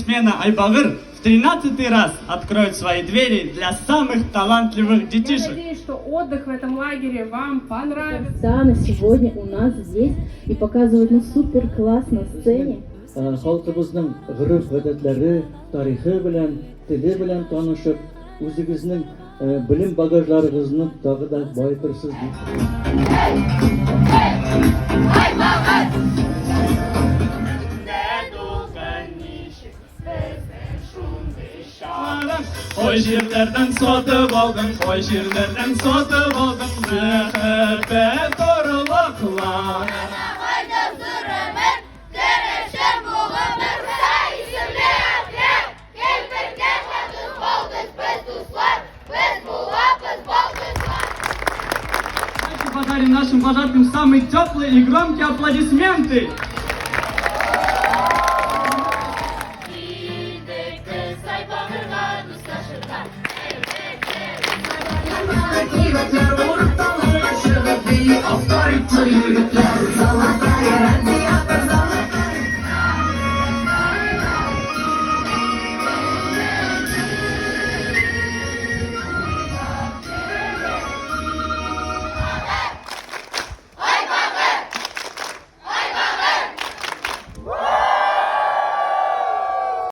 смена «Айбагыр» в 13-й раз откроет свои двери для самых талантливых Я детишек. Надеюсь, что отдых в этом лагере вам понравится. Оксана сегодня у нас здесь и показывает, ну, супер класс на сцене. Халкыбызның гореф-гадәтләре, тарихы белән, теле белән танышып, үзегезнең белем багажларыгызны тагы да баетырсыз дип. Кай җирләрдән сатып алдың, кай җирләрдән сатып алдың, мәхәббәт орлыклар. Кайда зур өмет, көрәшем бу гомердә исемле отряд. Кил бергә хәзер балдыз, без дуслар, без булабыз балдызлар. Давайте подарим нашим вожатым самые теплые и громкие аплодисменты. Килдек без Айбагырга дуслашырга.